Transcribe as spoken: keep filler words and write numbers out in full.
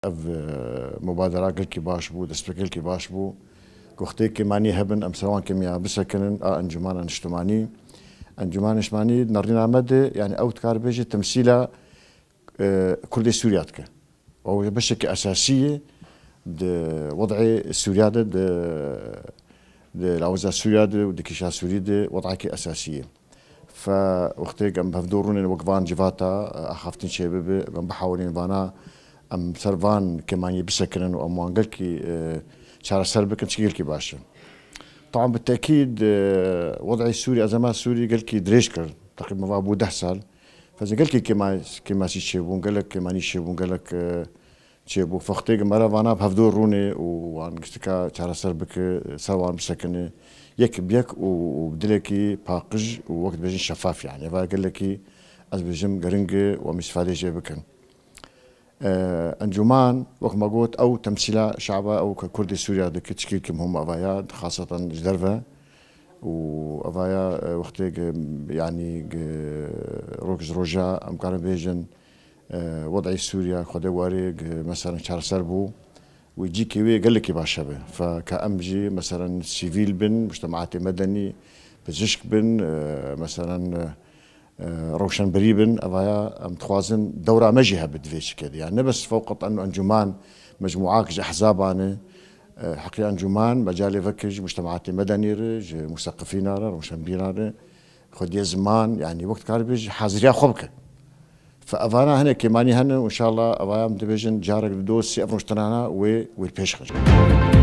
ev, e, mubadera gelkî baş bû, destpêk gelkî baş bû. Ku wextê kêmanî hebin, em ser wan kêmaniya bisekinin, a Encûmana Niştimanî. Encûmana Niştimanî di nerîna me de, yanî ew dikare bêje temsîla, e, Kurdê Sûriya dike. Ew beşekî esasî ye di wed'ê Sûriya de, di, di laweza Sûriya de û di kêşa Sûrî de wed'ekî esasî ye. Fe wextê em bi hevdû rûnên wek van civata, e, axaftin çêbibe, em bihawilin vana, em ser van kêmaniyê bisekinin û em wan gelkî, e, çareser bikin, çi gelkî baş e. Taban bi tekîd, e, wed'ê Sûrî, ezema Sûrî gelkî dirêj kir. Teqrîben va bû deh sal. Fezin gelkî kêma-, kêmasî çêbûn, gelek kêmanî çêbûn, gelek, e, çêbû. Fextê ki mere vana bi hevdû rûnê û wan giştika çareser bike, ser wan bisekine. Yek bi yek û, û bi dilekî paqij û wek dibêjin şefaf yani. Eva gelekî ez bêjim giring e û em îstifadê jê bikin. E, Encûman, wek me got, ew temsîla şaba, ew ke Kurdê Sûriya dike, tişkîlkî muhim eva ya, xaseten ji derve. Û eva ya, e, wextê ki, yanî, ki roj ji roja, em karin bêjin, e, wed'ê Sûriya, Xwedê warê, ki, meselen, çareser bû. Wê cîkê wê gelekî baş hebe. Fe ka em jî, meselen, sivîl bin, mujtemaatê medenî, pizişk bin, e, meselen, e, e, rewşenbirî bin, evaya em dixwazin dewra me jî hebe di vê çikê de. Yani ne bes fewqet en-, encûman, mecmûak ji ehzaban e, e, heqî encûman, mecalê veke ji mujtemaatê medenî re, ji museqifîna re, rewşenbîran re, xwediyê ziman, yani wek dikaribê ji haziriya xwe bike. Fe evana hinek kêmanî hene û înşallah evaya em dibêjin carek li do sê ev roj tenana wê, wê li pêş xin.